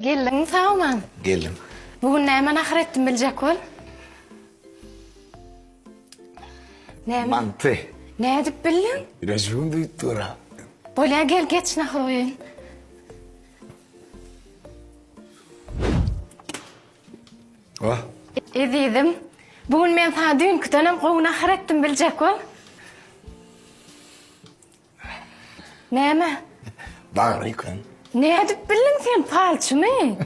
Geldiňmi sag-aman? Geldim. Bu gün näme nahar etdim biljek bol. Näme? Manty. Nädip bildiň? Ýürejigiň duýup dur-a. Bolýa gel geç nahar goýaýyn. Wah. Ezizim, bu gün men saňa düýnküdenem gowy nahar etdim biljek bol. Näme? Bagry ýykan. Nädip bildiň sen palçymy?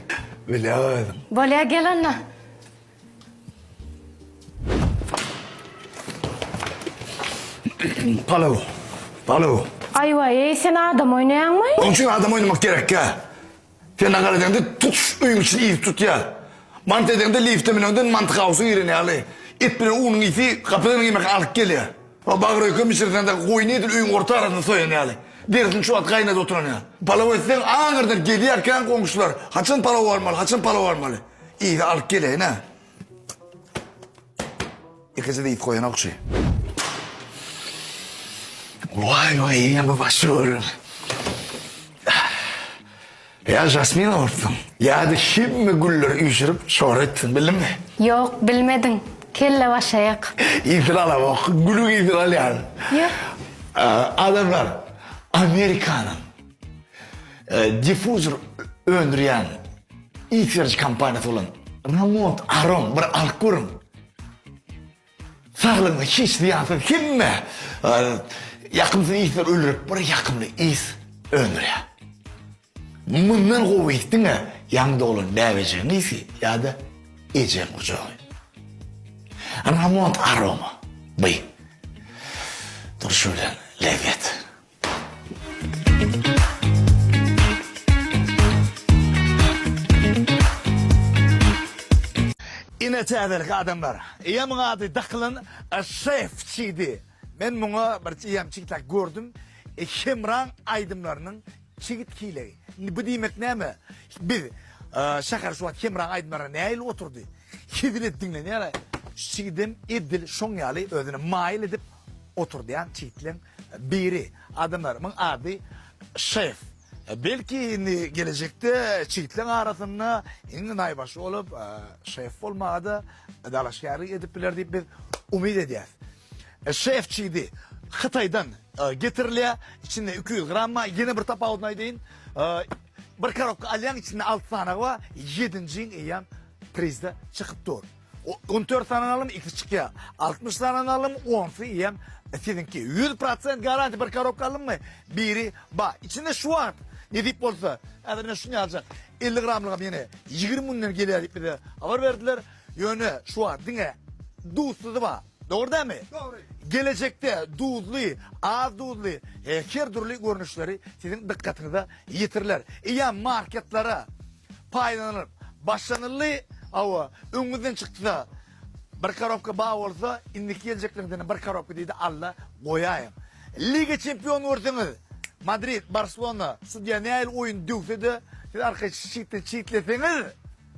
Bilýän özüm. Bolýa gel onda. Palaw. Palaw. Aýwaý, sen adam oýnaýaňmy? Oň üçin adam oýnamak gerekkä. Sen nagar edeňde tutuş öýüň içini ys tutýar. Manty edeňde lifte müneňden manty gawusa giren ýaly. Et bilen unuň ysy gapydan girmek alyp gelýär. Bagyr-öýken bişirseňde goýny edil öýüň orta arasynda soýan ýaly. Derisini şu wagt gaýnadyp oturan ýaly. Palaw etseň aňyrdan gelýärkäň goňşular, haçan palaw almaly, haçan palaw almaly. Ysy alyp geleýin-ä. Ýekeje-de ys goýanokçy. Waý, waý, eýýäm bu başy görün. Ýa jasmin bolupsyň, ýa-da hemme gülleri üýşürip şor etsin, bildiňmi? Ýok, bilmediň. Kelle başaýak. Ysyny alamok, gülüň ysyny alýan. Ýör. Adamlar, Amerikanyň diffuzor öndürýän ys beriji kompaniýasy bolan Ramont Arom bir alyp görüň. Saglygyňa hiç zyýansyz hemme ýakymsyz yslar öldürip bir ýakymly ys öndürýär. Mundan gowy ys diňe ýaňy doglan bäbejigiň ysy ýa-da ejeň gujagy. Ramont aroma by durşy bilen lezzet. Ine täzelik adamlar. Eýýäm ady dakylan şef çigdi. Men muňa bir eýýäm çigtläk gördüm. Hemraň aýdymlarynyň çigit hilegi. Indi bu diýmek näme? Biz şäher şu wagt Hemraň aýdymlaryna nähili oturdy? Hezil edip diňlenýär. Şu çigidem edil şoň ýaly özüne maýyl edip oturdýan çigitleň Biri, adamlarymyň ady şef. Belki indi gelejekde çigitleň arasynda iň naýbaşy bolup şef bolmaga-da dalaşgärlik edip biler diýip biz umyt edýäs. Şef çigidi Hytaýdan getirilýär. Içinde 200 gram bar. Ýene bir tapawudyny aýdaýyn. Bir korobka alýaň içinde 6 sanagy bar. Ýedinjiň eýýäm prizde çykyp dur. 14 sany alym ikisi çykýar. 60 sany alym onsy eýýäm siziňki. 100% garantiýa bir korobka alynmy? Biri ba. Içinde şu wagt nesip bolsa, häzir men şuny aljak. 50 gramlygam ýene 20 müňden gelýär diýip bize habar berdiler. Ýöne şu wagt diňe duzsuzy bar. Dogry dälmi? Dogry. Gelejekde duzly, az duzly, e, her dürli görnüşleri siziň dykgatyňyza ýetiriler. Eýýäm marketlere Paýlanylyp başlanyldy. Hawa, öňüňizden çyksa, bir korobka bar bolsa, indiki geljekleriňizden bir korobka diýdi, Alla goýaýyň. Liga çempiony görseňiz, Madrid, Barselona, sudýa nähili oýun döwse-de, siz arkaýyn çigitden çigitleseňiz,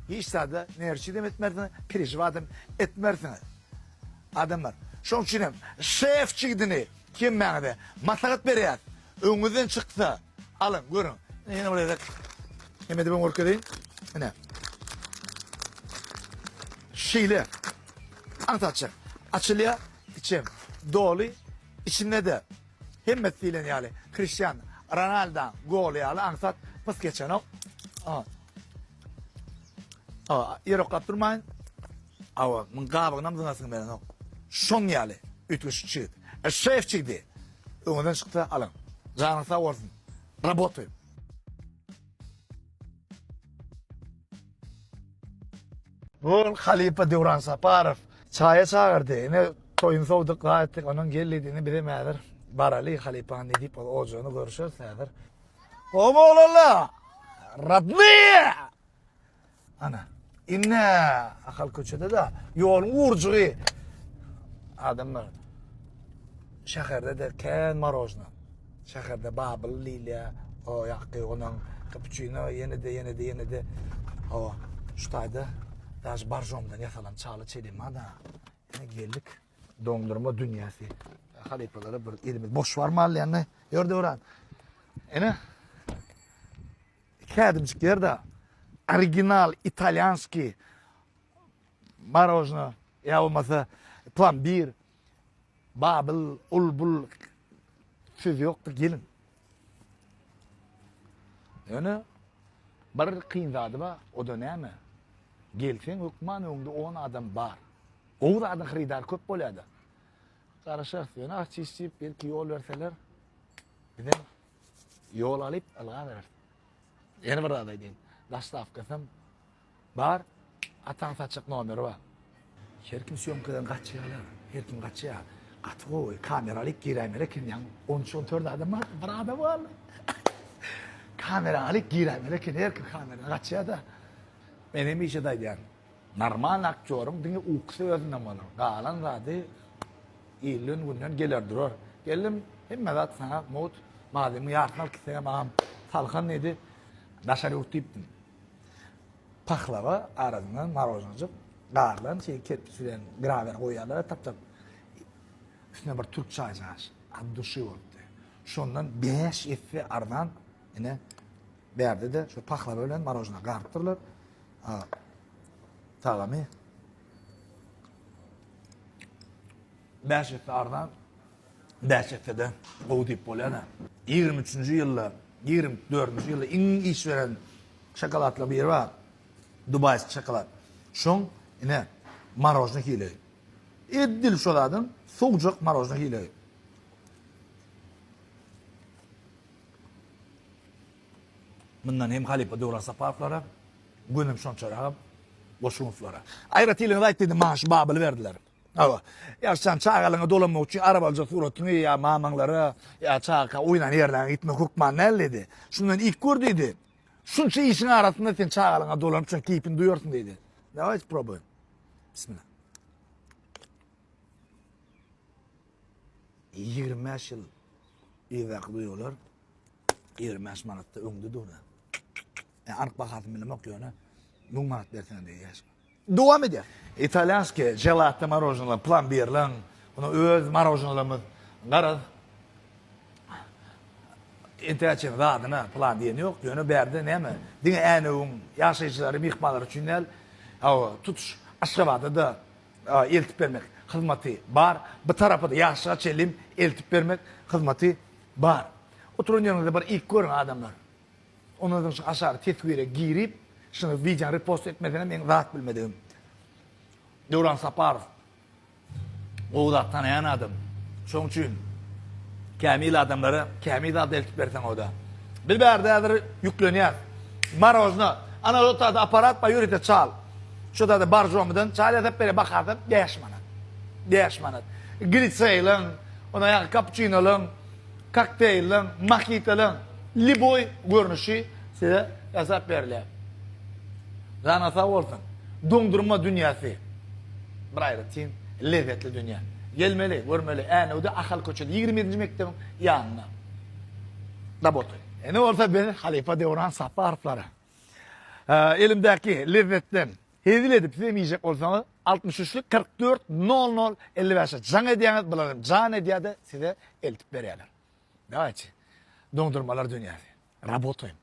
hiç zada nerwçidem etmersiňiz, perežiwadam etmersiňiz. Adamlar, şonuň üçin hem şef çigidini hemmäňize maslahat berýäs. Öňüňizden çyksa, Alyň, görüň. Ine ýene bir gezek hem edibem görkezeýin. Ine. Şeýle. Aňsatjak. Açylýar, içem doly, içinde-de hemmesi diýlen ýaly Kristian Ronaldaň goly ýaly aňsat pys geçenok. Aha. Aa, ýer oklap durmaýyn. Awa, muň gabygynam zyňasyň gelenok. Şoň ýaly üýtgeşik çigit. Şef çigidi. Öňünden çyksa alyň. Janyň sag bolsun. Rabotaýym. Bu halypa Döwran Saparow çaýa çagyrdy. Ine toýuny sowduk, gaýtdyk. Onuň gel diýdi. Ine bizem häzir baraly halypany diýip ol ojagyny görüşeris häzir. Gowy oglanlar. Rodnyýe! Ana, indi Ahal köçede-de ýoluň urjygy adamlar şäherde-de kän marojna. Şäherde Babyl diýilýär, o ýakky onuň kapuçino ýene-de ýene-de ýene-de hawa şu taýda daş barjomdan ýasalan çaly çelim-da. Ine geldik. Doňdurma dünýäsi. Halypalara bir elimiz boş barmaly ýa-ni. Ýör Döwran. Ine. Iki ädimjik ýerde. Original italýanskiý marožno ýa bolmasa plambir, babyl, ul-bul söz ýokdur geliň. Ýöne bir kyn zady bar, o-da näme? Gelseň hökman öňde on adam bar. Gowy zadyň hyrydary köp bolýar-da. Garaşarys ýöne artist diýip belki ýol berseler bizem ýol alyp ylgabereris. Ýene bir zat aýdaýyn. Dostawkasam bar, ataň saçak nomeri bar. Her kim sýomkadan gaçýarlar. Her kim gaçýar. Gaty gowy. Kamera alyp giräýmeli eken. Ýaňy on üç, on dört adam bar. Bir adam galdy. Kamera alyp giräýmeli eken. Her kim kameradan gaçýar-da. Men hemişe-de aýdýan. Normal aktýoryň diňe ukusy özünden bolar. Galan zady ilden günden geler durar. Geldim, hemme zat saňa mugt. Mazyňyň ýarsyny alyp gitseňem agam salkan diýdi. Daşary ýurt diýipdim. Pahlawa arasyndan marožnajyk garylan şeý kerpiç bilen grawer goýýarlar tap tap. Üstüne bir türk çaý çaş. Ad duşy bolupdy. Şondan 5 esse arzan ine bärde-de şu pahlawa bilen marožna garypdyrlar. Tagamy 5 esse arzan, 5 esse-de gowy diýip bolýar-da. 23-nji ýylda, 24-nji ýylda iň iş beren şokoladlaryň biri bar. Dubaýski şokolad. Şoň ine marožny hili. Edil şo zadyň sowujak marožny hili. Mundan hem halypa Döwran Saparowlara, gönem şonçaragam Goşunowlara. Aýratynlygyny aýt diýdim, maňa şu Babyly berdiler. Hawa. Ýaşjan çagalygyňa dolanmak üçin arabalyja suratyňy ýa mamaňlara, ýa çagaka oýnan ýerleriňe gitmek hökman däl diýdi. Şundan ilk gör diýdi. Şunça işiň arasynda sen çagalygyňa dolanyp şoň keýpini duýarsyň diýdi. Dawayte probuýem. Bismillah. 25 ýyl yzdaky duýgular 25 manatda öňde dur. E, anyk bahasyny bilemok ýöne 1000 manat berseň diýýär. Dowam edýär. Italýanskiý gelato morožnolar, plambirleň, muny öz morožnolarymyz garaz entäçe zadyna plan diýen ýok, ýöne bärde näme, diňe Änewiň ýaşaýjylary, myhmanlary üçin däl, hawa, tutuş Aşgabada-da eltip bermek hyzmaty bar. Bu tarapa-da ýaşlyga çenli eltip bermek hyzmaty bar. Oturan ýeriňizde bir iýip görüň adamlar. Ondan soň şu aşaky teswire girip, şuny wideony repost etmeseňem meň zat bilmedigim. Döwran Saparow gowy zat tanaýan adam. Şoň üçin kämil adamlara kämil zat eltip berseň oda. Biz bärde häzir ýüklenýäs. Marožna. Ana o taýda aparat bar ýörite çal. Şu taýda Borjomidan çal ýasap berýär bahasy 5 manat. 5 manat. Gliseýliň, ondan ýaňky kapuçinolaň, kokteýliň, mohitolaň lýuboý görnüşi size ýasap berilýär. Janyňyz sag bolsun. Doňdurma dünýäsi bir aýratyn lezzetli dünýä. Gelmeli, görmeli. Änewde Ahal köçede 27-nji mekdebiň ýanynda. Rabotaý. Indi bolsa biz halypa Döwran Saparowlara elimdäki lezzetden hezil edip sizem iýjek bolsaňyz 63 44 00 55-e jaň edýäňiz, bular hem jan edýär-de size eltip berýärler. Dawayçy. Doňdurmalar dünýäsi. Rabotaýym.